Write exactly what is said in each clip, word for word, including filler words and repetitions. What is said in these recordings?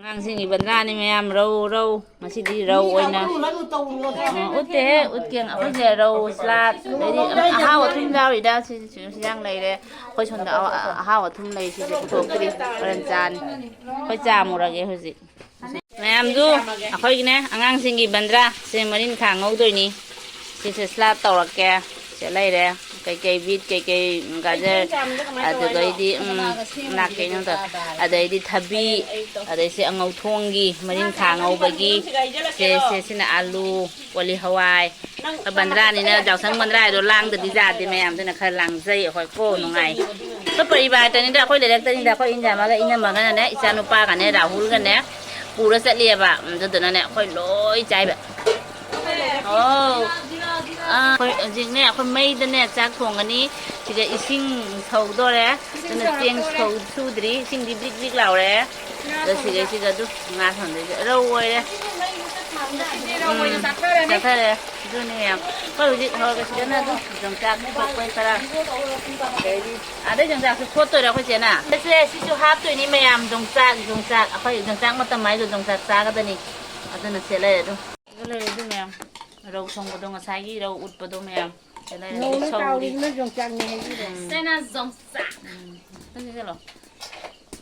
ꯑꯉꯥꯡꯁꯤꯡꯒꯤ ꯕꯟꯗ꯭ꯔꯥꯅꯤ ꯃꯌꯥꯝ, ꯔꯧ, ꯔꯧ꯫ ꯉꯁꯤꯗꯤ ꯔꯧ ꯑꯣꯏꯅ꯫ ꯑ, ꯎꯠꯇꯦꯍꯦ, ꯎꯠꯀꯦ꯫ ꯑꯩꯈꯣꯏꯁꯦ ꯔꯧ, ꯁꯂꯥꯠ, ꯑꯗꯩꯗꯤ ꯑꯍꯥꯎ ꯑꯊꯨꯝ ꯌꯥꯎꯔꯤꯗ꯫ ꯁꯤ, ꯁꯤ, ꯁꯤ ꯌꯥꯝ ꯂꯩꯔꯦ꯫ ꯑꯩꯈꯣꯏ ꯁꯣꯝꯗ ꯑ-, ꯑ-, ꯑꯍꯥꯎ ꯑꯊꯨꯝ ꯂꯩ꯫ ꯁꯤꯁꯦ ꯄꯨꯊꯣꯛꯇ꯭ꯔꯤ꯫ ꯍꯣꯔꯦꯟ ꯆꯥꯅꯤ꯫ ꯑꯩꯈꯣꯏ ꯆꯥꯃꯨꯔꯒꯦ ꯍꯧꯖꯤꯛ꯫ ꯃꯌꯥꯝꯁꯨ ꯑꯩꯈꯣꯏꯒꯤꯅꯦ, ꯑꯉꯥꯡꯁꯤꯡꯒꯤ ꯕꯟꯗ꯭ꯔꯥ꯫ ꯁꯦ ꯃꯔꯤꯟꯈꯥ ꯉꯧꯗꯣꯏꯅꯤ꯫ ꯁꯤꯁꯦ ꯁꯂꯥꯠ ꯇꯧꯔꯛꯀꯦ꯫ ꯁꯤ ꯂꯩꯔꯦ꯫ ꯀꯩꯀꯩ ꯕꯤꯠ, ꯀꯩꯀꯩ ꯒꯥꯖꯔ, ꯑꯗꯨꯗꯩꯗꯤ, ꯎꯝ, ꯅꯥ ꯀꯩꯅꯣ ꯇꯧ-, ꯑꯗꯩꯗꯤ ꯊꯕꯤ, ꯑꯗꯩ ꯁꯤ ꯑꯉꯧ ꯊꯣꯡꯒꯤ, ꯃꯔꯤꯟꯈꯥ ꯉꯧꯕꯒꯤ, ꯁꯦ, ꯁꯦ, ꯁꯤꯅ ꯑꯥꯂꯨ, ꯀꯣꯂꯤ ꯍꯋꯥꯏ꯫ ꯑꯩꯈꯣꯏ ꯕꯟꯗ꯭ꯔꯥꯅꯤꯅ ꯌꯥꯎꯁꯪ ꯕꯟꯗ꯭ꯔꯥ ꯍꯥꯏꯗꯣ ꯂꯥꯡꯗꯗꯤ ꯌꯥꯗꯦ ꯃꯌꯥꯝꯗꯨꯅ ꯈꯔ ꯂꯥꯡꯖꯩ ꯑꯩꯈꯣꯏ꯫ ꯀꯣ ꯅꯨꯡꯉꯥꯏ꯫ ꯑꯩꯈꯣꯏ ꯄꯔꯤꯕꯥꯔꯇꯅꯤꯗ, ꯑꯩꯈꯣꯏ ꯂꯩꯔꯛꯇꯅꯤꯗ, ꯑꯩꯈꯣꯏ ꯏꯅꯝꯃꯒ, ꯏꯅꯝꯃꯒꯅꯅꯦ, ꯏꯆꯥꯅꯨꯄꯥꯒꯅꯦ, ꯔꯥꯍꯨꯜꯒꯅꯦ ꯄꯨꯔ ꯆꯠꯂꯤꯑꯕ꯫ ꯑꯗꯨꯗꯨꯅꯅꯦ, ꯑꯩꯈꯣꯏ ꯂꯣꯏ ꯆꯥꯏꯕ꯫ ꯑꯣ꯫ ꯑꯥ, ꯑꯩꯈꯣꯏ ꯍꯧꯖꯤꯛꯅꯦ, ꯑꯩꯈꯣꯏ ꯃꯩꯗꯅꯦ ꯆꯥꯛ ꯊꯣꯡꯒꯅꯤ꯫ ꯁꯤꯗ ꯏꯁꯤꯡ ꯁꯧꯗꯣꯔꯦ꯫ ꯑꯗꯨꯅ ꯆꯦꯡ ꯁꯧ-, ꯁꯨꯗ꯭ꯔꯤ꯫ ꯏꯁꯤꯡꯗꯤ ꯕ꯭ꯔꯤꯛ ꯕ꯭ꯔꯤꯛ ꯂꯥꯎꯔꯦ꯫ ꯑꯗꯣ ꯁꯤꯗꯩꯁꯤꯗ ꯑꯗꯨꯝ ꯉꯥ ꯊꯣꯡꯗꯣꯏꯁꯦ ꯔꯧ ꯑꯣꯏꯔꯦ꯫ ꯉꯁꯤꯗꯤ ꯔꯧ ꯑꯣꯏꯅ ꯎꯝ, ꯆꯥꯊꯔꯅꯤ꯫ ꯆꯥꯊꯔꯦ꯫ ꯑꯗꯨꯅꯦ ꯃꯌꯥꯝ꯫ ꯑꯩꯈꯣꯏ ꯍꯧꯖꯤꯛ ꯍꯧꯔꯒ ꯁꯤꯗꯅ ꯑꯗꯨꯝ ꯌꯣꯡꯆꯥꯛ ꯈꯣꯛꯄꯩ ꯈꯔ꯫ ꯑꯗꯩꯗꯤ ꯑꯗꯩ ꯌꯣꯡꯆꯥꯛꯁꯨ ꯈꯣꯠꯇꯣꯏꯔꯣ ꯑꯩꯈꯣꯏ ꯆꯦꯅ? ꯁꯦ, ꯁꯤꯁꯨ ꯍꯥꯞꯇꯣꯏꯅꯤ ꯃꯌꯥꯝ, ꯌꯣꯡꯆꯥꯛ, ꯌꯣꯡꯆꯥꯛ꯫ ꯑꯩꯈꯣꯏ ꯌꯣꯡꯆꯥꯛ ꯃꯇꯝ ꯍꯥꯏꯗꯣ ꯌꯣꯡꯆꯥꯛ ꯆꯥꯒꯗꯅꯤ꯫ ꯑꯗꯨꯅ ꯁꯦ ꯂꯩꯔꯦ ꯑꯗꯨꯝ꯫ ꯁꯤꯗ ꯂꯩꯔꯦ ꯑꯗꯨ ꯃꯌꯥꯝ꯫ ꯔꯧ ꯊꯣꯡꯕꯗꯣ, ꯉꯁꯥꯏꯒꯤ ꯔꯧ ꯎꯠꯄꯗꯣ ꯃꯌꯥꯝ꯫ ꯁꯤꯗ ꯂꯩꯔꯦ꯫ ꯉꯧꯅ ꯁꯧꯔꯤ꯫ ꯇꯥꯎꯔꯤꯗꯨꯅ ꯌꯣꯡꯆꯥꯛꯅꯦ ꯍꯥꯏꯕꯤꯔꯣ꯫ ꯎꯝ꯫ ꯁꯤꯅ ꯌꯣꯡꯆꯥꯛ꯫ ꯎꯝ꯫ ꯑꯗꯨ ꯆꯠꯂꯣ꯫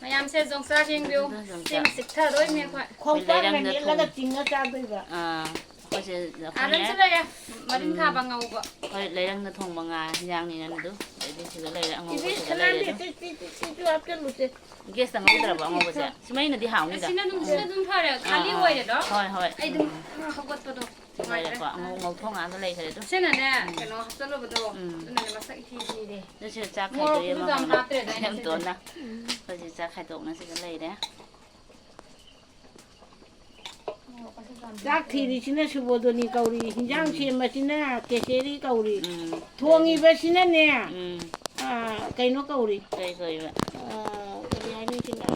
ꯃꯌꯥꯝꯁꯦ ꯌꯣꯡꯆꯥꯛ ꯌꯦꯡꯕꯤꯌꯨ꯫ ꯑꯗꯨ ꯌꯣꯡꯆꯥꯛ꯫ ꯆꯤꯡ ꯆꯤꯛꯊꯗꯣꯏꯅꯦ ꯑꯩꯈꯣꯏ꯫ ꯑꯩꯈꯣꯏ ꯈꯣꯡꯄꯥꯛꯅ ꯂꯩꯔꯪꯗ ꯅꯦꯠꯂꯒ ꯊꯣꯡ-, ꯆꯤꯡꯉ ꯆꯥꯗꯣꯏꯕ꯫ ꯑꯥ, ꯑꯩꯈꯣꯏꯁꯦ, ꯑꯥꯗꯁꯨ ꯑꯩꯈꯣꯏꯅꯦ, ꯂꯩꯔꯦ꯫ ꯃꯔꯤꯟ ꯎꯝ, ꯈꯥꯕ ꯉꯧꯕ꯫ ꯍꯣꯏ, ꯂꯩꯔꯪꯗ ꯊꯣꯡꯕ ꯉꯥ ꯍꯤꯟꯖꯥꯡꯅꯤꯅ ꯑꯗꯨ꯫ ꯑꯗꯩꯗꯤ ꯁꯤꯗ ꯂꯩꯔꯦ ꯑꯉꯧꯕ, ꯏꯕꯦ, ꯁꯤꯗ ꯂꯩꯔꯦ ꯁꯅꯥꯝꯕꯤ, ꯑꯗꯨ꯫ ꯁꯤ, ꯁꯤ, ꯁꯤ, ꯁꯤꯁꯨ ꯍꯥꯞꯆꯜꯂꯨꯁꯦ꯫ ꯒꯦꯁꯇ ꯉꯧꯗ꯭ꯔꯕ ꯑꯉꯧꯕꯁꯦ? ꯁꯤꯃꯩꯅꯗꯤ ꯍꯥꯎꯅꯤꯗ꯫ ꯑꯁꯤꯅ ꯑꯗꯨꯝ, ꯁꯤꯅ ꯑꯗꯨꯝ ꯐꯔꯦ꯫ ꯑꯥ, ꯈꯥꯂꯤ ꯑꯥ꯫ ꯑꯣꯏꯔꯦꯗꯣ꯫ ꯍꯣꯏ, ꯍꯣꯏ꯫ ꯑꯩ ꯑꯗꯨꯝ ꯎꯝ꯫ ꯍꯧꯒꯠꯄꯗꯣ ꯁꯤ ꯂꯩꯔꯦꯀꯣ꯫ ꯅꯨꯡꯉꯥꯏꯇ꯭ꯔꯦ꯫ ꯑꯉꯧ-, ꯉꯧꯊꯣꯛ ꯉꯥꯛꯇ ꯂꯩꯈ꯭ꯔꯦ ꯑꯗꯨ꯫ ꯁꯤꯅꯅꯦ, ꯎꯝ꯫ ꯀꯩꯅꯣ ꯍꯥꯞꯆꯜꯂꯨꯕꯗꯣ, ꯎꯝ꯫ ꯑꯗꯨꯅꯅꯦ ꯃꯁꯛ ꯏꯊꯤ ꯊꯤꯔꯦ꯫ ꯑꯗꯨ ꯁꯤꯗ ꯆꯥꯛ ꯃꯣꯔꯣꯛꯇꯨꯁꯨ ꯈꯥꯏꯗꯣꯛꯑꯦ ꯌꯥꯝ ꯃꯉꯣꯟꯗ ꯍꯥꯞꯇ꯭ꯔꯦꯗꯥꯏꯅꯦ ꯁꯤꯗꯤ? ꯏꯆꯦꯝꯇꯣꯟꯅ꯫ ꯎꯝ꯫ ꯑꯩꯈꯣꯏꯁꯦ ꯆꯥꯛ ꯈꯥꯏꯗꯣꯛꯅ ꯁꯤꯗ ꯂꯩꯔꯦ꯫ ꯆꯥꯛ ꯊꯤꯔꯤꯁꯤꯅ ꯁꯨꯕꯣꯗꯣꯅꯤ ꯀꯧꯔꯤ, ꯍꯤꯟꯖꯥꯡ ꯎꯝ꯫ ꯁꯦꯝꯕꯁꯤꯅ ꯀꯦꯆꯦꯔꯤ ꯀꯧꯔꯤ꯫ ꯎꯝ꯫ ꯊꯣꯡꯉꯤꯕꯁꯤꯅꯅꯦ, ꯎꯝ꯫ ꯑꯥ, ꯀꯩꯅꯣ ꯀꯧꯔꯤ꯫ ꯀꯩ ꯀꯧꯔꯤꯕ? ꯑꯥ, ꯀꯔꯤ ꯍꯥꯏꯅꯤ ꯁꯤꯅ?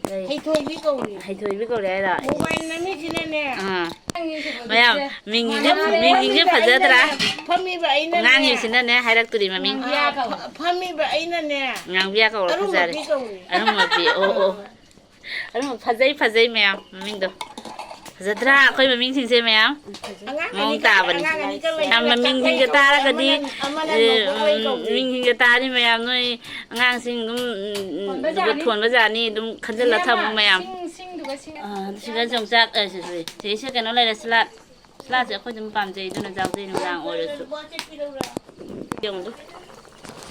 ꯀꯩ? ꯍꯩꯊꯣꯏꯕꯤ ꯀꯧꯔꯤ꯫ ꯍꯩꯊꯣꯏꯕꯤ ꯀꯧꯔꯤ ꯍꯥꯏꯔꯣ? ꯃꯣꯕꯥꯏꯜ ꯅꯝꯃꯤꯁꯤꯅꯅꯦ꯫ ꯑꯥ꯫ ꯃꯌꯥꯝ, ꯃꯤꯡꯁꯤꯡꯁꯦ, ꯃꯤꯡꯁꯤꯡꯁꯦ ꯐꯖꯗ꯭ꯔꯥ? ꯐꯝꯃꯤꯕ ꯑꯩꯅꯅꯦ꯫ ꯉꯥꯡꯉꯤꯁꯤꯅꯅꯦ, ꯍꯥꯏꯔꯛꯇꯣꯔꯤ ꯃꯃꯤꯡ꯫ ꯉꯥꯡꯕꯤꯌꯥ ꯀꯧꯔꯤ꯫ ꯐ-, ꯐꯝꯃꯤꯕ ꯑꯩꯅꯅꯦ꯫ ꯉꯥꯡꯕꯤꯌꯥ ꯀꯧꯔꯣ, ꯐꯖꯔꯦ꯫ ꯑꯔꯨꯝꯃꯛꯄꯤ ꯀꯧꯔꯤ꯫ ꯑꯔꯨꯝꯃꯛꯄꯤ, ꯑꯣ, ꯑꯣ꯫ ꯑꯗꯨꯝ ꯐꯖꯩ, ꯐꯖꯩ ꯃꯌꯥꯝ ꯃꯃꯤꯡꯗꯣ꯫ ꯐꯖꯗ꯭ꯔꯥ ꯑꯩꯈꯣꯏ ꯃꯃꯤꯡꯁꯤꯡꯁꯦ ꯃꯌꯥꯝ? ꯑꯉꯥꯡ ꯃꯑꯣꯡ ꯑꯅꯤ ꯈꯛ, ꯇꯥꯕꯅꯤ꯫ ꯑꯉꯥꯡ ꯑꯅꯤ ꯈꯛ ꯂꯩ꯫ ꯌꯥꯝ ꯃꯃꯤꯡꯁꯤꯡꯁꯦ ꯇꯥꯔꯒꯗꯤ, ꯑꯃꯅ, ꯑꯃꯅ ꯑꯦ, ꯅꯣꯡꯄꯣꯛ ꯑꯣꯏ ꯎꯝ, ꯀꯧꯏ꯫ ꯃꯤꯡꯁꯤꯡꯁꯦ ꯇꯥꯔꯗꯤ ꯃꯌꯥꯝ ꯅꯣꯏ ꯑꯉꯥꯡꯁꯤꯡ ꯑꯗꯨꯝ, ꯎꯝ, ꯎꯝ, ꯊꯣꯟꯕ ꯑꯗꯨꯒ ꯌꯥꯅꯤ꯫ ꯊꯣꯟꯕ ꯖꯥꯠꯅꯤ ꯑꯗꯨꯝ ꯈꯟꯖꯤꯜꯂ ꯏꯅꯝꯃ, ꯊꯝꯃꯨ ꯃꯌꯥꯝ꯫ ꯁꯤꯡ-, ꯁꯤꯡꯗꯨꯒ ꯁꯤꯡ-, ꯑꯥ, ꯁꯤꯗ ꯌꯣꯡꯆꯥꯛ, ꯑꯦ, ꯁꯤ, ꯁꯤ, ꯁꯤꯁꯦ ꯀꯩꯅꯣ ꯂꯩꯔꯦ, ꯁꯂꯥꯠ꯫ ꯁꯂꯥꯠꯁꯦ ꯑꯩꯈꯣꯏ ꯑꯗꯨꯝ ꯄꯥꯝꯖꯩ, ꯑꯗꯨꯅ ꯆꯥꯎꯖꯩ ꯅꯨꯡꯗꯥꯡ ꯑꯣꯏꯔꯁꯨ꯫ ꯌꯦꯡꯉꯨꯗꯨ꯫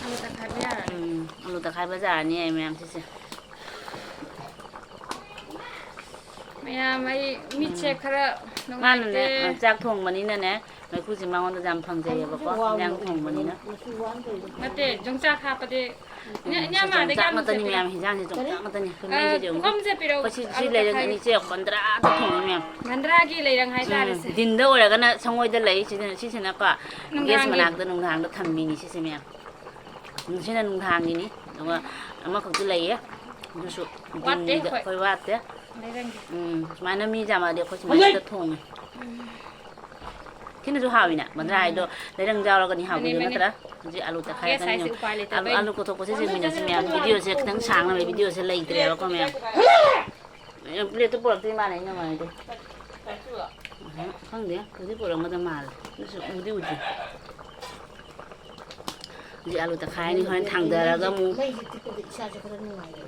ꯑꯂꯨ ꯇꯛꯈꯥꯏꯕ ꯌꯥꯔꯅꯤ꯫ ꯎꯝ, ꯑꯂꯨ ꯇꯛꯈꯥꯏꯕ ꯌꯥꯔꯅꯤ ꯑꯩ ꯃꯌꯥꯝ ꯁꯤꯁꯦ꯫ ꯃꯌꯥꯝ ꯑꯩ ꯃꯤꯠꯁꯦ ꯎꯝ꯫ ꯈꯔ ꯃꯥꯅꯅꯦ, ꯅꯨꯡꯉꯥꯏꯇꯦ꯫ ꯑ, ꯆꯥꯛ ꯊꯣꯡꯕꯅꯤꯅꯅꯦ, ꯃꯩꯈꯨꯁꯦ ꯃꯉꯣꯟꯗ ꯌꯥꯝ ꯐꯪꯖꯩꯌꯦꯕꯀꯣ, ꯏꯟꯖꯥꯡ ꯊꯣꯡꯕꯅꯤꯅ꯫ ꯅꯠꯇꯦ, ꯌꯣꯡꯆꯥꯛ ꯍꯥꯞꯄꯗꯤ ꯎꯝ, ꯏꯅ-, ꯁꯤ ꯏꯅꯝꯃ, ꯑꯗ ꯌꯣꯡꯆꯥꯛ ꯏꯟꯖꯥꯡ ꯃꯇꯅꯤ ꯈꯤꯇ ꯃꯌꯥꯝ, ꯄꯤꯔꯛꯑꯣ꯫ ꯍꯤꯟꯖꯥꯡꯁꯦ ꯑ, ꯌꯣꯡꯆꯥꯛ ꯃꯇꯅꯤ꯫ ꯑꯩꯈꯣꯏ ꯑ, ꯃꯩꯁꯤꯗꯤ ꯌꯦꯡꯉꯨ꯫ ꯄꯨꯈꯝꯁꯦ ꯄꯤꯔꯛꯑꯣ꯫ ꯑꯩꯈꯣꯏ ꯁꯤ, ꯁꯤ ꯑꯂꯨ ꯂꯩꯔꯒ ꯇꯛꯈꯥꯏꯒꯦ꯫ ꯏꯅꯦ ꯆꯦ ꯕꯟꯗ꯭ꯔꯥꯗ ꯊꯣꯡꯉꯤ ꯃꯌꯥꯝ꯫ ꯕꯟꯗ꯭ꯔꯥꯒꯤ ꯂꯩꯔꯪ ꯎꯝ, ꯍꯥꯏꯇꯥꯔꯦꯁꯦ꯫ ꯗꯤꯟꯗ ꯑꯣꯏꯔꯒꯅ ꯁꯪꯒꯣꯏꯗ ꯂꯩ, ꯁꯤꯗꯅ, ꯁꯤꯁꯤꯅꯀꯣ, ꯒ꯭ꯌꯥꯁ ꯅꯨꯡꯗꯥꯡꯒꯤ꯫ ꯃꯅꯥꯛꯇ ꯅꯨꯡꯗꯥꯡꯗ ꯊꯝꯕꯤꯅꯤ ꯁꯤꯁꯦ ꯃꯌꯥꯝ꯫ ꯎꯝ, ꯁꯤꯅ ꯅꯨꯡꯗꯥꯡꯒꯤꯅꯤ꯫ ꯑꯗꯨꯒ ꯑꯃꯈꯛꯁꯨ ꯂꯩꯌꯦ꯫ ꯑꯗꯨꯁꯨ ꯋꯥꯠꯇꯦ ꯗꯤꯟꯒꯤꯗ ꯑꯩꯈꯣꯏ꯫ ꯑꯩꯈꯣꯏ ꯋꯥꯠꯇꯦ꯫ ꯂꯩꯔꯪꯒꯤ꯫ ꯎꯝ, ꯁꯨꯃꯥꯏꯅ ꯃꯤ ꯌꯥꯝꯃꯛꯑꯗꯤ ꯑꯩꯈꯣꯏ ꯁꯨꯃꯥꯏꯅ ꯍꯦꯛꯇ ꯊꯣꯡꯉꯦ꯫ ꯎꯝ꯫ ꯁꯤꯅꯁꯨ ꯍꯥꯎꯋꯤꯅꯦ, ꯕꯟꯗ꯭ꯔꯥ ꯍꯥꯏꯗꯣ ꯂꯩꯔꯪ ꯌꯥꯎꯔꯒꯅꯤ ꯃꯥꯅꯦ, ꯍꯥꯎꯗꯣꯏꯗꯣ ꯃꯥꯅꯦ꯫ ꯅꯠꯇ꯭ꯔꯥ? ꯍꯧꯖꯤꯛ ꯑꯂꯨ ꯇꯛꯈꯥꯏꯔꯛꯀꯅꯤ ꯒ꯭ꯌꯥꯁ ꯌꯦꯡꯉꯨ꯫ ꯍꯥꯏꯁꯦ ꯎꯄꯥꯏ ꯑꯂꯨ, ꯂꯩꯇꯕꯩꯅꯦ꯫ ꯑꯂꯨ ꯀꯣꯊꯣꯛꯄꯁꯦ ꯌꯦꯡꯃꯤꯟꯅꯁꯤ ꯃꯌꯥꯝ꯫ ꯚꯤꯗꯤꯑꯣꯁꯦ ꯈꯤꯇꯪ ꯁꯥꯡꯅ ꯂꯩ, ꯚꯤꯗꯤꯑꯣꯁꯦ ꯂꯩꯇ꯭ꯔꯦꯕꯀꯣ ꯃꯌꯥꯝ꯫ ꯑꯦ, ꯄ꯭ꯂꯦꯠꯇꯨ ꯄꯨꯔꯛꯇ꯭ꯔꯤ ꯃꯥꯅꯦ ꯑꯩꯅ ꯉꯥꯏꯗꯣ꯫ ꯑꯍ, ꯈꯪꯗꯦ, ꯍꯧꯖꯤꯛ ꯄꯨꯔꯛꯑꯝꯒꯗꯕ ꯃꯥꯜꯂꯦ꯫ ꯑꯗꯨꯁꯨ ꯎꯗꯤ ꯎꯗ꯭ꯔꯤ꯫ ꯍꯧꯖꯤꯛ ꯑꯂꯨ ꯇꯛꯈꯥꯏꯔꯅꯤ, ꯍꯣꯔꯦꯟ ꯊꯥꯡꯗꯔꯒ ꯑꯃꯨꯛ꯫ ꯃꯩꯁꯦ ꯇꯤꯛꯄꯗ ꯏꯁꯥꯁꯦ ꯈꯔ ꯅꯨꯡꯉꯥꯏꯔꯦ꯫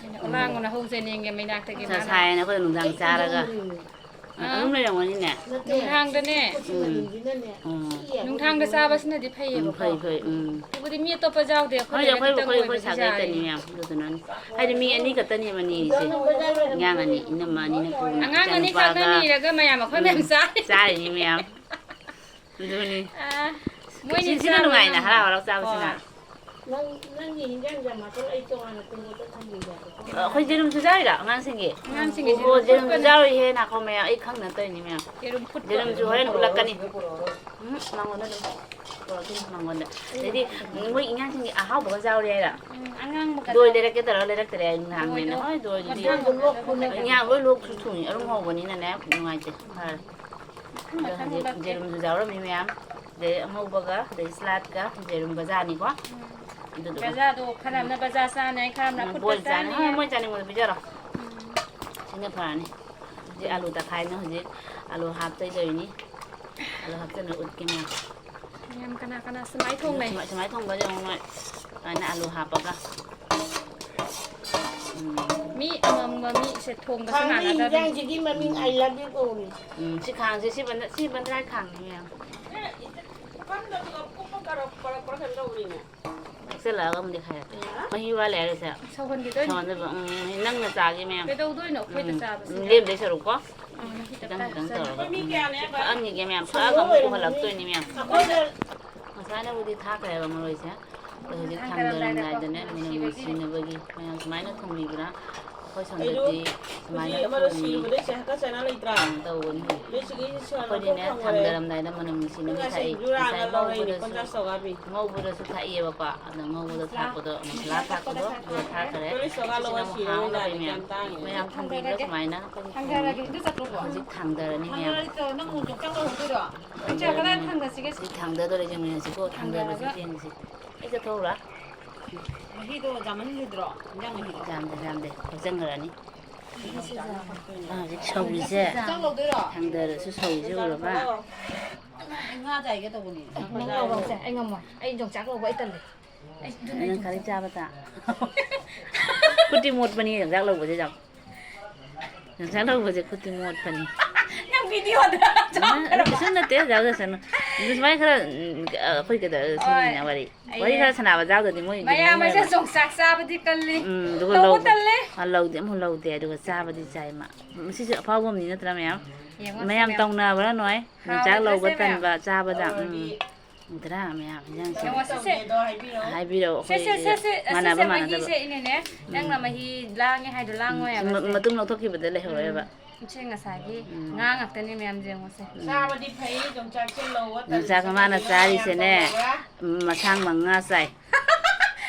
ꯑꯩꯅ ꯑꯉꯥꯡꯕꯅ ꯍꯧ ꯆꯦꯟꯅꯤꯡꯉꯦ ꯃꯩꯅꯥꯛꯇꯒꯤ ꯏꯁꯥ ꯃꯥꯅ꯫ ꯁꯥꯏꯌꯦꯅ ꯑꯩꯈꯣꯏ ꯅꯨꯡꯗꯥꯡ ꯑꯩ ꯆꯥꯔꯒ꯫ ꯇꯨꯝꯅꯤꯡꯉꯦ꯫ ꯑ, ꯑꯥ꯫ ꯑꯗꯨꯝ ꯂꯩꯔꯝꯒꯅꯤꯅꯦ꯫ ꯅꯠꯇꯦ, ꯅꯨꯡꯗꯥꯡꯗꯅꯦ꯫ ꯇꯤꯛꯄꯁꯤ ꯎꯝ꯫ ꯃꯅꯤꯟꯁꯤꯅꯅꯦ ꯎꯝ꯫ ꯁꯤꯛꯑꯦꯕ꯫ ꯅꯨꯡꯗꯥꯡꯗ ꯆꯥꯕꯁꯤꯅꯗꯤ ꯎꯝ, ꯐꯩꯌꯦꯕꯀꯣ꯫ ꯐꯩ, ꯐꯩ, ꯎꯝ꯫ ꯑꯗꯨꯕꯨꯗꯤ ꯃꯤ ꯑꯇꯣꯞꯄ ꯌꯥꯎꯗꯦ, ꯑꯩꯈꯣꯏ ꯑꯩꯈꯣꯏ, ꯂꯩꯔꯛ ꯑꯩꯈꯣꯏ, ꯈꯤꯇꯪ ꯑꯩꯈꯣꯏ, ꯑꯩꯈꯣꯏ ꯑꯣꯏꯕꯒꯤ ꯁꯥꯒꯩ ꯌꯥꯏ꯫ ꯇꯅꯤ ꯃꯌꯥꯝ, ꯑꯗꯨꯗꯨꯅꯅꯤ꯫ ꯍꯥꯏꯗꯤ ꯃꯤ ꯑꯅꯤ ꯈꯛꯇꯅꯦꯕ ꯅꯤꯔꯤꯁꯦ꯫ ꯑꯉꯥꯡ ꯑꯅꯤ ꯈꯛꯇ ꯅꯤꯔꯒ ꯃꯌꯥꯝ ꯑꯩꯈꯣꯏ ꯃꯌꯥꯝ ꯆꯥꯔꯤꯅꯤ꯫ ꯎꯝ, ꯆꯥꯔꯤꯅꯤ ꯃꯌꯥꯝ꯫ ꯑꯗꯨꯅꯤ꯫ ꯑꯥ, ꯃꯣꯏꯅꯤ ꯁꯤ-, ꯁꯤꯅ ꯆꯥꯕ ꯅꯨꯡꯉꯥꯏꯅ ꯉꯝꯃꯣꯏ꯫ ꯍꯔꯥꯎ ꯍꯔꯥꯎ ꯆꯥꯕꯁꯤꯅ꯫ ꯍꯣꯏ꯫ ꯅꯪ, ꯅꯪꯒꯤ ꯍꯤꯟꯖꯥꯡꯁꯦ ꯃꯥꯁꯇꯔ ꯑꯩ ꯇꯣꯉꯥꯟꯅ ꯇꯨꯝꯕꯗ ꯊꯝꯕꯤꯒꯦ꯫ ꯑꯩꯈꯣꯏ ꯖꯦꯔꯨꯝꯁꯨ ꯆꯥꯔꯤꯔꯣ ꯑꯉꯥꯡꯁꯤꯡꯒꯤ? ꯑꯉꯥꯡꯁꯤꯡꯒꯤ ꯑꯣ, ꯖꯦꯔꯨꯝ ꯖꯦꯔꯨꯝꯁꯨ ꯐꯨꯠꯄꯅꯦ꯫ ꯆꯥꯔꯤꯍꯦ, ꯅꯥꯀꯣ ꯃꯌꯥꯝ, ꯑꯩ ꯈꯪꯗꯅ ꯇꯧꯔꯤꯅꯤ ꯃꯌꯥꯝ꯫ ꯌꯦꯔꯨꯝ ꯐꯨꯠꯄ꯫ ꯖꯦꯔꯨꯝꯁꯨ ꯍꯣꯔꯦꯟ ꯎꯠꯂꯛꯀꯅꯤ꯫ ꯎꯝ, ꯃꯉꯣꯟꯗ ꯑꯗꯨꯝ ꯄꯨꯔꯛꯑꯣ, ꯃꯉꯣꯟꯗ꯫ ꯑꯗꯩꯗꯤ ꯃꯣꯏ ꯏꯟꯖꯥꯡꯁꯤꯡꯒꯤ ꯑꯍꯥꯎꯕꯒ ꯌꯥꯎꯔꯤ ꯍꯥꯏꯔꯣ? ꯎꯝ, ꯑꯉꯥꯡꯕꯒ ꯗꯣꯏ ꯌꯥꯎꯔꯤ꯫ ꯂꯩꯔꯛꯀꯦ ꯇꯧꯔꯒ ꯂꯩꯔꯛꯇ꯭ꯔꯦ ꯑꯩ ꯅꯍꯥꯟ ꯃꯣꯏꯗꯣ ꯅꯦꯅꯦ ꯍꯣꯏ ꯗꯣꯏꯗꯨꯗꯤ꯫ ꯃꯊꯪ ꯏꯟꯖꯥꯡ ꯂꯣꯏ ꯂꯣꯛꯁꯨ ꯊꯨꯡꯉꯤ, ꯑꯔꯨꯝ ꯍꯧꯕꯅꯤꯅꯅꯦ ꯅꯨꯡꯉꯥꯏꯇꯦ꯫ ꯐꯔꯦ꯫ ꯃꯊꯪ ꯑꯗꯣ ꯃꯊꯪ ꯍꯧꯖꯤꯛ ꯎꯠꯂꯛꯀꯦ꯫ ꯖꯦꯔꯨꯝꯁꯨ ꯌꯥꯎꯔꯝꯃꯤ ꯃꯌꯥꯝ꯫ ꯑꯗꯩ ꯑꯉꯧꯕꯒ, ꯑꯗꯩ ꯁꯂꯥꯠꯀ, ꯖꯦꯔꯨꯝ ꯕꯖꯥꯔꯅꯤꯀꯣ꯫ ꯎꯝ꯫ ꯑꯗꯨꯗꯨꯒ꯫ ꯕꯖꯥꯔꯗꯣ ꯈꯔ ꯑꯃꯅ ꯕꯖꯥꯔ ꯆꯥꯅꯤ, ꯈꯔ ꯑꯃꯅ ꯎꯝ, ꯑꯐꯨꯠꯄ ꯕꯣꯏꯜ ꯆꯥꯅꯤ꯫ ꯆꯥꯅꯤ꯫ ꯍꯣꯏ, ꯃꯣꯏ ꯆꯥꯅꯤꯡꯕꯗꯣ ꯄꯤꯖꯔꯣ꯫ ꯎꯝ꯫ ꯁꯤꯅ ꯐꯔꯅꯤ꯫ ꯍꯧꯖꯤꯛ ꯑꯥꯂꯨ ꯇꯛꯈꯥꯏꯅ ꯍꯧꯖꯤꯛ ꯑꯥꯂꯨ ꯍꯥꯞꯇꯣꯏꯗꯣꯏꯅꯤ꯫ ꯑꯥꯂꯨ ꯍꯥꯞꯆꯤꯜꯂ ꯎꯠꯀꯦ ꯃꯌꯥꯝ꯫ ꯃꯌꯥꯝ ꯀꯅꯥ ꯀꯅꯥ ꯁꯨꯃꯥꯏ ꯊꯣꯡꯅꯩ? ꯁꯨꯃꯥꯏ, ꯁꯨꯃꯥꯏ ꯊꯣꯡꯕꯁꯦ ꯑꯃꯨꯛ ꯅꯣꯏ ꯁꯨꯃꯥꯏꯅ ꯑꯥꯂꯨ ꯍꯥꯞꯄꯒ꯫ ꯎꯝ꯫ ꯃꯤ ꯑꯃꯃꯝꯒ ꯃꯤꯁꯦ ꯊꯣꯡꯕꯁꯦ ꯈꯥꯡ ꯃꯥꯟꯅꯗꯕꯅꯤ꯫ ꯏꯟꯖꯥꯡꯁꯤꯒꯤ ꯃꯃꯤꯡ "I love you" ꯀꯧꯔꯤ꯫ ꯎꯝ, ꯁꯤ ꯈꯥꯡꯁꯦ, ꯁꯤ ꯕꯟꯗ-, ꯁꯤ ꯕꯟꯗ꯭ꯔꯥꯏ ꯈꯥꯡꯅꯤ ꯃꯌꯥꯝ꯫ ꯄꯨꯈꯝꯗ ꯀꯨꯞꯄ ꯀꯔꯞ-, ꯀꯔꯞꯄ꯭ꯔꯥ ꯀꯩꯅꯣ ꯇꯧꯕꯅꯤꯅꯦ꯫ ꯊꯛꯆꯜꯂꯛꯑꯒ ꯑꯃꯨꯛ ꯅꯦꯛꯈꯥꯏꯔꯛꯀꯦ꯫ ꯃꯍꯤ ꯋꯥꯠꯂꯦ ꯍꯥꯏꯔꯁꯦ꯫ ꯁꯧꯍꯟꯈꯤꯗꯣꯏꯅꯤ꯫ ꯁꯧꯍꯟꯗꯣꯏꯕ꯫ ꯎꯝ, ꯅꯪꯅ ꯆꯥꯒꯦ ꯃꯌꯥꯝ꯫ ꯀꯩꯗꯧꯗꯣꯏꯅꯣ ꯑꯩꯈꯣꯏꯗ ꯎꯝ, ꯆꯥꯕꯁꯤꯗ? ꯎꯝ, ꯂꯦꯝꯗꯣꯏ ꯁꯔꯨꯛꯀꯣ꯫ ꯎꯝ, ꯃꯍꯤ ꯈꯤꯇꯪ ꯇꯞꯇꯥꯏ ꯈꯤꯇꯪ ꯍꯥꯞꯆꯜꯂꯣ꯫ ꯇꯧꯔꯒ꯫ ꯃꯤ ꯀꯌꯥꯅꯦꯕ? ꯊꯛꯑꯝꯈꯤꯒꯦ ꯃꯌꯥꯝ꯫ ꯊꯛꯑꯒ ꯑꯃꯨꯛ ꯄꯨꯈꯠꯂꯛꯇꯣꯏꯅꯤ ꯃꯌꯥꯝ꯫ ꯑꯩꯈꯣꯏꯗ ꯉꯁꯥꯏꯅꯕꯨꯗꯤ ꯊꯥꯈ꯭ꯔꯦꯕ ꯃꯔꯣꯏꯁꯦ꯫ ꯑꯗꯣ ꯍꯧꯖꯤꯛ ꯊꯥꯡꯗꯔꯝꯗꯥꯏꯗꯅꯦ ꯃꯅꯝ ꯅꯨꯡꯁꯤꯅꯕꯒꯤ ꯃꯌꯥꯝ ꯁꯨꯃꯥꯏꯅ ꯊꯣꯡꯕꯤꯕ꯭ꯔꯥ? ꯑꯩꯈꯣꯏ ꯁꯣꯝꯗꯗꯤ ꯁꯨꯃꯥꯏꯅ ꯊꯣꯡꯉꯤ꯫ ꯀꯩꯅꯣ ꯇꯧꯒꯅꯤ꯫ ꯑꯩꯈꯣꯏꯗꯤꯅꯦ ꯊꯥꯡꯗꯔꯝꯗꯥꯏꯗ ꯃꯅꯝ ꯅꯨꯡꯁꯤꯅꯕ ꯊꯥꯛꯏ꯫ ꯉꯁꯥꯏ ꯉꯧꯕꯗꯁꯨ, ꯉꯧꯕꯗꯁꯨ ꯊꯥꯛꯏꯑꯕꯀꯣ꯫ ꯑꯗꯣ ꯉꯧꯕꯗ ꯊꯥꯛꯄꯗꯣ, ꯃꯁꯂꯥ ꯊꯥꯛꯄꯗꯣ ꯑꯗꯨꯒ ꯊꯥꯛꯈꯔꯦ꯫ ꯁꯤꯅ ꯑꯃꯨꯛ ꯍꯥꯞꯅꯕ ꯃꯌꯥꯝ꯫ ꯃꯌꯥꯝ ꯊꯣꯡꯕꯤꯕ꯭ꯔꯥ ꯁꯨꯃꯥꯏꯅ? ꯑꯩꯈꯣꯏꯗꯤ ꯊꯣꯡꯉꯤ꯫ ꯍꯧꯖꯤꯛ ꯊꯥꯡꯗꯔꯅꯤ ꯃꯌꯥꯝ꯫ ꯍꯧꯖꯤꯛ ꯊꯥꯡꯗꯗꯣꯔꯦ ꯌꯦꯡꯃꯤꯟꯅꯁꯤꯀꯣ꯫ ꯊꯥꯡꯗꯔꯒ ꯊꯥꯡꯗꯔꯁꯤꯒꯦ꯫ ꯍꯧꯖꯤꯛ ꯊꯥꯡꯗꯗꯣꯔꯦ ꯌꯦꯡꯃꯤꯟꯅꯁꯤꯀꯣ꯫ ꯊꯥꯡꯗꯕꯁꯦ ꯊꯥꯡꯗꯔꯒ ꯌꯦꯡꯁꯤ꯫ ꯑꯩ ꯆꯠꯊꯣꯛꯎꯔꯥ? ꯃꯍꯤꯗꯣ ꯌꯥꯝꯃꯟꯈꯤꯗ꯭ꯔꯣ? ꯏꯟꯖꯥꯡ ꯃꯍꯤꯗꯣ? ꯌꯥꯝꯗꯦ, ꯌꯥꯝꯗꯦ꯫ ꯍꯥꯞꯆꯟꯈ꯭ꯔꯅꯤ꯫ ꯑꯥ, ꯍꯧꯖꯤꯛ ꯁꯧꯔꯤꯁꯦ꯫ ꯆꯥꯛ ꯂꯧꯗꯣꯏꯔꯣ? ꯊꯥꯡꯗꯔꯁꯨ ꯁꯧꯔꯤꯁꯦ ꯎꯔꯕ? ꯑꯩ ꯉꯥ ꯆꯥꯏꯒꯦ ꯇꯧꯕꯅꯦ꯫ ꯅꯪ ꯂꯧꯔꯣꯁꯦ꯫ ꯑꯩ ꯉꯝꯃꯣꯏ꯫ ꯑꯩ ꯌꯣꯡꯆꯥꯛ ꯂꯧꯕ ꯑꯩ ꯇꯜꯂꯦ꯫ ꯑꯩ ꯑꯗꯨꯅ ꯅꯪ ꯈꯔ ꯆꯥꯕ ꯇꯥ꯫ ꯈꯨꯠꯇꯤ ꯃꯣꯠꯄꯅꯤ ꯌꯣꯡꯆꯥꯛ ꯂꯧꯕꯁꯦ ꯌꯥꯝ꯫ ꯌꯣꯡꯆꯥꯛ ꯂꯧꯕꯁꯦ ꯈꯨꯠꯇꯤ ꯃꯣꯠꯄꯅꯤ꯫ ꯅꯪ ꯚꯤꯗꯤꯑꯣꯗ ꯎꯝ, ꯀꯩꯁꯨꯝ ꯅꯠꯇꯦ, ꯌꯥꯎꯖꯁꯅꯨ꯫ ꯑꯗꯨ ꯁꯨꯃꯥꯏꯅ ꯈꯔ, ꯎꯝ, ꯑꯩꯈꯣꯏ ꯀꯩꯗꯧ-, ꯍꯣꯏ꯫ ꯁꯤꯅꯤꯅ ꯋꯥꯔꯤ꯫ ꯋꯥꯔꯤ ꯑꯩ ꯈꯔ ꯁꯥꯟꯅꯕ ꯌꯥꯎꯗ꯭ꯔꯗꯤ ꯃꯣꯏ ꯃꯌꯥꯝ ꯌꯦꯡꯅꯤꯡꯉꯣꯏꯕ꯫ ꯑꯩꯁꯦ ꯌꯣꯡꯆꯥꯛ ꯆꯥꯕꯗꯤ ꯀꯜꯂꯤ꯫ ꯎꯝ, ꯑꯗꯨꯒ ꯂꯧꯕ ꯂꯧ-, ꯇꯜꯂꯦ꯫ ꯑꯥ, ꯂꯧꯗꯦ, ꯑꯃꯨꯛ ꯂꯧꯗꯦ, ꯑꯗꯨꯒ ꯆꯥꯕꯗꯤ ꯆꯥꯏ ꯃꯥ꯫ ꯃꯁꯤꯁꯨ ꯑꯐꯥꯎꯕ ꯑꯃꯅꯤ ꯅꯠꯇ꯭ꯔꯥ ꯃꯌꯥꯝ? ꯌꯦꯡꯉꯣ ꯁꯤ ꯃꯌꯥꯝ ꯃꯌꯥꯝ꯫ ꯇꯧꯅꯕ꯭ꯔꯥ ꯅꯣꯏ? ꯌꯣꯡꯆꯥꯛ ꯍꯥꯎꯕꯅꯦ ꯂꯧꯕ ꯁꯦ ꯃꯌꯥꯝ꯫ ꯇꯟꯕ ꯆꯥꯕꯗ, ꯎꯝ꯫ ꯎꯗ꯭ꯔꯥ ꯃꯌꯥꯝ ꯏꯟꯖꯥꯡꯁꯦ? ꯌꯦꯡꯉꯣ ꯁꯤꯁꯦ꯫ ꯍꯥꯏꯕꯤꯔꯛꯑꯣ, ꯁꯦ, ꯁꯦ, ꯑꯩꯈꯣꯏ ꯁꯦ, ꯁꯦ, ꯁꯦ, ꯃꯥꯟꯅꯕ ꯁꯦ, ꯃꯥꯟꯅꯗꯕ꯫ ꯃꯍꯤꯁꯦ ꯏꯅꯦꯅꯦ꯫ ꯅꯪꯅ ꯎꯝ꯫ ꯃꯍꯤ ꯂꯥꯡꯉꯦ ꯍꯥꯏꯗꯣ ꯂꯥꯡꯉꯣꯏ ꯍꯥꯏꯕ ꯎꯝ, ꯁꯦ꯫ ꯃꯇꯨꯝ ꯂꯧꯊꯣꯛꯈꯤꯕꯗ ꯂꯩꯍꯧꯔꯦꯕ꯫ ꯎꯝ꯫ ꯁꯦ ꯉꯁꯥꯏꯒꯤ ꯎꯝ꯫ ꯉꯥ ꯉꯥꯛꯇꯅꯦ ꯃꯌꯥꯝ ꯌꯦꯡꯉꯣꯁꯦ꯫ ꯎꯝ꯫ ꯆꯥꯕꯗꯤ ꯐꯩ, ꯌꯣꯡꯆꯥꯛꯁꯦ ꯂꯧꯕ ꯌꯣꯡꯆꯥꯛ ꯇꯜꯂꯤꯁꯦ ꯃꯥꯅ ꯃꯌꯥꯝ ꯆꯥꯔꯤꯁꯦꯅꯦ, ꯇꯧꯕ꯭ꯔꯥ? ꯎꯝ, ꯃꯁꯥꯡ ꯃꯉꯥ ꯆꯥꯏ꯫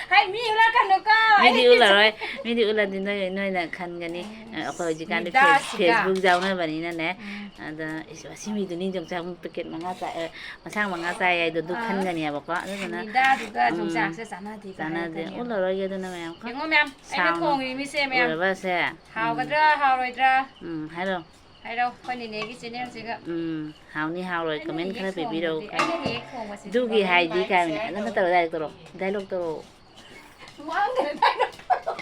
ꯍꯥꯏ, ꯃꯤ ꯎꯔꯛꯀꯅꯨꯀꯣ꯫ ꯃꯤꯗꯤ ꯎꯠꯂꯔꯣꯏ꯫ ꯃꯤꯗꯤ ꯎꯠꯂꯗꯤ ꯅꯣꯏ, ꯅꯣꯏꯅ ꯈꯟꯒꯅꯤ꯫ ꯎꯝ꯫ ꯑꯩꯈꯣꯏ ꯍꯧꯖꯤꯛꯀꯥꯟꯗꯤ ꯃꯤꯗꯥꯁꯤꯒ꯫ Face-, Facebook ꯌꯥꯎꯅꯕꯅꯤꯅꯅꯦ꯫ ꯎꯝ꯫ ꯑꯗ, "ꯏꯁ, ꯁꯤ ꯃꯤꯗꯨꯅꯤ ꯌꯣꯡꯆꯥꯛ ꯄꯦꯀꯦꯠ ꯃꯉꯥ ꯆꯥꯏ, ꯑꯦ, ꯃꯁꯥꯡ ꯃꯉꯥ ꯆꯥꯏ" ꯍꯥꯏꯗꯣ ꯑꯗꯨ ꯑꯥ꯫ ꯈꯟꯒꯅꯦꯕꯀꯣ꯫ ꯑꯗꯨꯗꯨꯅ, ꯃꯤꯗꯥꯗꯨꯒ ꯎꯝ, ꯌꯣꯡꯆꯥꯛꯁꯦ ꯆꯥꯟꯅꯗꯦ ꯆꯥꯟꯅꯗꯦ꯫ ꯀꯥꯏꯅ꯫ ꯎꯠꯂꯔꯣꯏꯒꯦ ꯑꯗꯨꯅ ꯃꯌꯥꯝ꯫ ꯌꯦꯡꯉꯣ ꯃꯌꯥꯝ, ꯑꯩꯅ ꯁꯥꯎꯅ ꯊꯣꯡꯉꯤ ꯃꯤꯁꯦ ꯃꯌꯥꯝ꯫ ꯎꯔꯕꯁꯦ꯫ ꯎꯝ꯫ ꯍꯥꯎꯒꯗ꯭ꯔꯥ, ꯍꯥꯎꯔꯣꯏꯗ꯭ꯔꯥ? ꯎꯝ, ꯍꯥꯏꯔꯣ꯫ ꯍꯥꯏꯔꯣ, ꯑꯩꯈꯣꯏ ꯅꯦꯅꯦꯒꯤ ꯆꯦꯅꯦꯜꯁꯤꯒ꯫ ꯎꯝ, ꯍꯥꯎꯅꯤ ꯍꯥꯎꯔꯣꯏ, ꯑꯩꯅ ꯀꯃꯦꯟ ꯍꯦꯛ ꯈꯔ ꯊꯣꯡꯕꯗꯤ, ꯄꯤꯕꯤꯔꯛꯎ꯫ ꯑꯩꯅ ꯍꯦꯛ ꯊꯣꯡꯕꯁꯤꯗꯤ ꯑꯗꯨꯒꯤ ꯀꯃꯦꯟ ꯍꯥꯏꯗꯤ ꯂꯥꯏꯛ ꯀꯥꯏꯅ ꯁꯤꯌꯔ ꯐꯖꯅ ꯇꯧ꯫ ꯇꯧꯔ ꯗꯥꯏꯂꯣꯛ ꯇꯧꯔꯛꯑꯣ꯫ ꯗꯥꯏꯂꯣꯛ ꯇꯧꯔꯛꯑꯣ꯫ ꯃꯥꯡꯈ꯭ꯔꯦ ꯗꯥꯏꯂꯣꯛ ꯇꯧꯔꯛꯑꯣ꯫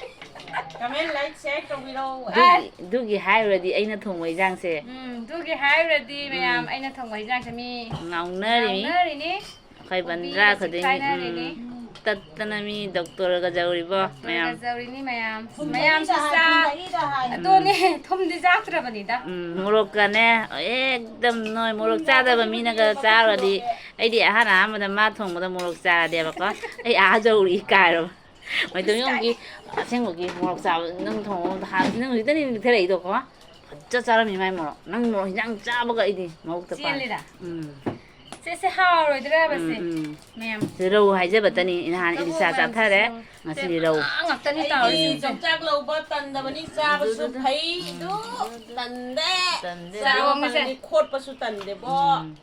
ꯀꯃꯦꯟ ꯂꯥꯏꯛ ꯁꯤꯌꯔ ꯇꯧꯕꯤꯔꯛꯑꯣ꯫ ꯑꯗꯨꯒꯤ, ꯑꯗꯨꯒꯤ ꯍꯥꯏꯔꯨꯔꯗꯤ ꯑꯩꯅ ꯊꯣꯡꯕ ꯏꯟꯖꯥꯡꯁꯦ꯫ ꯎꯝ, ꯑꯗꯨꯒꯤ ꯍꯥꯏꯔꯨꯔꯗꯤ ꯃꯌꯥꯝ ꯎꯝ꯫ ꯑꯩꯅ ꯊꯣꯡꯕ ꯏꯟꯖꯥꯡꯁꯦ ꯃꯤ ꯉꯥꯎꯅꯔꯤꯅꯤ꯫ ꯉꯥꯎꯅꯔꯤꯅꯤ꯫ ꯑꯩꯈꯣꯏ ꯀꯣꯕꯤꯒ ꯕꯟꯗ꯭ꯔꯥ ꯈꯨꯗꯤꯡꯒꯤ, ꯆꯤꯛꯈꯥꯏꯅꯔꯤꯅꯤ꯫ ꯎꯝ, ꯇꯠꯇꯅ ꯃꯤ ꯗꯣꯛꯇꯔꯒ ꯌꯧꯔꯤꯕꯣ ꯗꯣꯛꯇꯔꯒ ꯃꯌꯥꯝ꯫ ꯌꯧꯔꯤꯅꯤ ꯃꯌꯥꯝ꯫ ꯊꯨꯝ ꯃꯌꯥꯝꯁꯨ ꯆꯥ-, ꯊꯨꯝꯗꯒꯤꯒ ꯍꯥꯏ꯫ ꯑꯗꯨꯅꯦ, ꯊꯨꯝꯗꯤ ꯆꯥꯛꯇ꯭ꯔꯕꯅꯤꯗ꯫ ꯎꯝ, ꯃꯣꯔꯣꯛꯀꯅꯦ, ꯑꯦꯛꯗꯝ ꯅꯣꯏ ꯃꯣꯔꯣꯛ ꯆꯥꯗꯕ ꯃꯤꯅꯒ ꯆꯥꯔꯨꯔꯗꯤ, ꯑꯩꯗꯤ ꯑꯍꯥꯟ ꯑꯍꯥꯟꯕꯗ ꯃꯥ ꯊꯣꯡꯕꯗ ꯃꯣꯔꯣꯛ ꯆꯥꯗꯦꯕꯀꯣ꯫ ꯑꯩ ꯑꯥ ꯌꯧꯔꯤ ꯏꯀꯥꯏꯔꯕ꯫ ꯃꯩꯇꯩ ꯃꯌꯨꯝꯒꯤ ꯑꯁꯦꯡꯕꯒꯤ ꯃꯣꯔꯣꯛ ꯆꯥꯕ ꯅꯪ ꯊꯣꯡꯕ ꯍꯥꯟꯅꯗꯤ ꯅꯪ ꯍꯧꯖꯤꯛꯇꯅꯤ ꯅꯤꯡꯊꯔꯛꯏꯗꯣꯀꯣ꯫ ꯐꯖ ꯆꯥꯔꯝꯃꯤ ꯃꯥꯏ ꯃꯣꯔꯣꯛ꯫ ꯅꯪ ꯃꯣꯔꯣꯛ ꯍꯤꯟꯖꯥꯡ ꯆꯥꯕꯒ ꯑꯩꯗꯤ ꯃꯕꯨꯛꯇ ꯄꯥꯜꯂꯦ꯫ ꯆꯦꯜꯂꯤꯔꯥ? ꯎꯝ꯫ ꯁꯦ, ꯁꯦ, ꯍꯥꯎꯔꯣꯏꯗ꯭ꯔꯕ ꯁꯦ? ꯎꯝ, ꯎꯝ꯫ ꯃꯌꯥꯝ꯫ ꯁꯤ ꯔꯧ ꯍꯥꯏꯖꯕꯇꯅꯤ꯫ ꯅꯍꯥꯟ ꯏꯂꯤꯁꯥ ꯆꯥꯊꯔꯦ꯫ ꯉꯁꯤꯗꯤ ꯔꯧ꯫ ꯉꯥꯛꯇꯅꯤ ꯑꯩꯗꯤ ꯇꯧꯔꯤꯁꯤꯡꯁꯦ꯫ ꯌꯣꯡꯆꯥꯛ ꯂꯧꯕ ꯇꯟꯗꯕꯅꯤ, ꯆꯥꯕꯁꯨ ꯐꯩ, ꯑꯗꯨ ꯇꯟꯗꯦ꯫ ꯇꯟꯗꯦ꯫ ꯆꯥꯕ ꯆꯥꯔꯣꯡꯁꯦ꯫ ꯐꯪꯉꯗꯤ ꯈꯣꯠꯄꯁꯨ ꯇꯟꯗꯦꯕꯣ꯫ ꯎꯝ꯫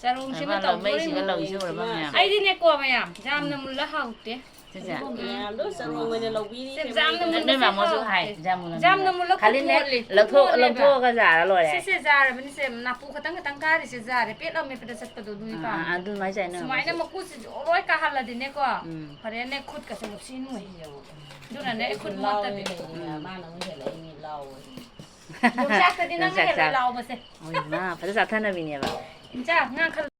ꯆꯥꯔꯣꯡꯁꯤꯃ ꯑꯃ ꯂꯧꯃꯩꯁꯤꯒ ꯇꯧꯗꯣꯔꯤꯕꯅꯤ꯫ ꯂꯧꯁꯤꯒ ꯃꯌꯥꯝ꯫ ꯑꯩꯗꯤꯅꯦꯀꯣ ꯃꯌꯥꯝ, ꯌꯥꯝꯅ ꯎꯝ꯫ ꯃꯨꯜꯂ ꯍꯥꯎꯇꯦ꯫ ꯁꯤꯁꯦ꯫ ꯎꯝ꯫ ꯃꯌꯥꯝꯗꯣ ꯆꯔꯣꯡ ꯑꯣꯏꯅ ꯂꯧꯕꯤꯔꯤ꯫ ꯁꯦ, ꯌꯥꯝꯅ ꯃꯨꯜꯂ ꯅꯣꯏ ꯃꯥꯃꯣꯁꯨ ꯍꯥꯎꯇꯦ꯫ ꯍꯥꯏ, ꯌꯥꯝ ꯃꯨꯜꯂ ꯌꯥꯝꯅ ꯃꯨꯜꯂ ꯈꯥꯂꯤꯅꯦ, ꯈꯨꯊꯣꯠꯂꯦ꯫ ꯂꯧꯊꯣꯛ-, ꯈꯨꯊꯣꯠꯂꯦꯕ꯫ ꯂꯧꯊꯣꯛꯑꯒ ꯌꯥꯔ ꯂꯣꯏꯔꯦ꯫ ꯁꯤꯁꯦ ꯌꯥꯔꯕꯅꯤ ꯁꯦ, ꯅꯥꯄꯨ ꯈꯇꯪ ꯈꯇꯪ ꯀꯥꯔꯤꯁꯦ ꯌꯥꯔꯦ꯫ ꯄꯦꯠ ꯂꯥꯎ ꯃꯦꯠꯄꯗ ꯆꯠꯄꯗꯣ ꯑꯗꯨꯒꯤ ꯑꯥ, ꯑꯥ, ꯄꯥꯝꯃꯦ꯫ ꯑꯗꯨꯃꯥꯏꯅ ꯆꯥꯏꯅꯣ ꯁꯨꯃꯥꯏꯅ ꯍꯧꯖꯤꯛ꯫ ꯃꯀꯨꯁꯤꯁꯨ ꯂꯣꯏ ꯀꯥꯍꯜꯂꯗꯤꯅꯦꯀꯣ, ꯎꯝ꯫ ꯐꯔꯦꯅꯦ, ꯈꯨꯠꯀꯁꯦ ꯂꯧꯁꯤꯟ ꯅꯨꯡꯉꯥꯏ꯫ ꯑꯗꯨꯅꯅꯦ ꯑꯩ ꯈꯨꯠ ꯂꯥꯎꯋꯦ ꯃꯣꯠꯇꯕꯤ꯫ ꯂꯩꯅꯦ, ꯎꯝ꯫ ꯃꯥꯅ ꯑꯃꯨꯛ ꯍꯦꯜꯂꯛꯏꯅꯦ ꯂꯥꯎꯋꯦ꯫ ꯌꯣꯡꯆꯥꯛꯇꯗꯤ ꯅꯪꯅ ꯌꯣꯡꯆꯥꯛ ꯍꯦꯜꯂꯦ ꯆꯥ-, ꯂꯥꯎꯕꯁꯦ꯫ ꯍꯣꯏ, ꯃꯥ ꯐꯖ ꯆꯥꯊꯅꯕꯤꯅꯦꯕ꯫ ꯏꯟꯆꯥ, ꯉꯥ ꯈꯜ-